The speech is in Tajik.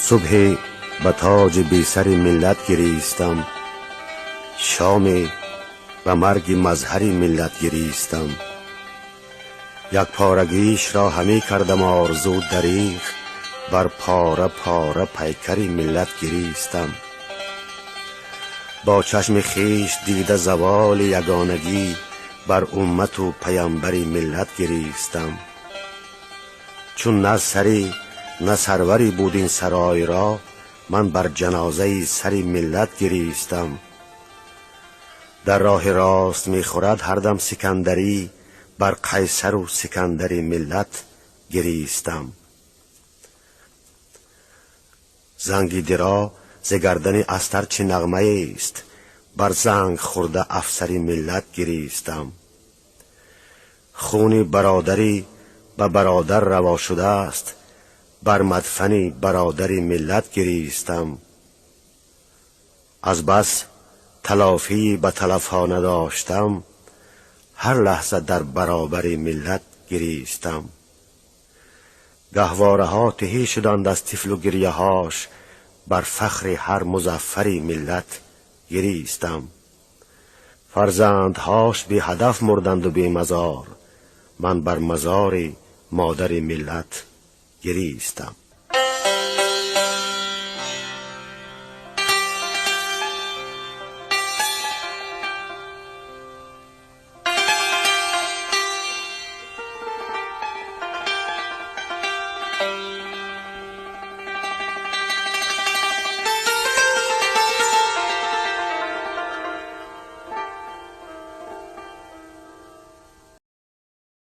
Субҳе ба тоҷи бесари миллат гиристам, шоме ба марги мазҳари миллат гиристам. Як порагишро ҳаме кардам орзу, дариғ бар пора пора пайкари миллат гиристам. Бо чашми хеш дида заволи ягонагӣ, бар уммату паямбари миллат гиристам. Чун на саре, на сарваре буд ин сарой ро, ман бар ҷанозаи сари миллат гиристам. Дар роҳи рост мехӯрад ҳар дам Сикандарӣ, бар Қайсару Сикандари миллат гиристам. Занги диро зи гардани астар чӣ нағмаест, бар занг хӯрда афсари миллат гиристам. Хуни бародарӣ ба бародар раво шудааст, бар мадфани бародари миллат гиристам. Аз бас талофӣ ба талафҳо надоштам, ҳар лаҳза дар баробари миллат гиристам. Гаҳвораҳо тиҳӣ шуданд аз тифлу гирьяҳош, бар фахри ҳар музаффари миллат гиристам. Фарзандҳош беҳадаф мурданду бемазор, ман бар мазори модари миллат гиристам.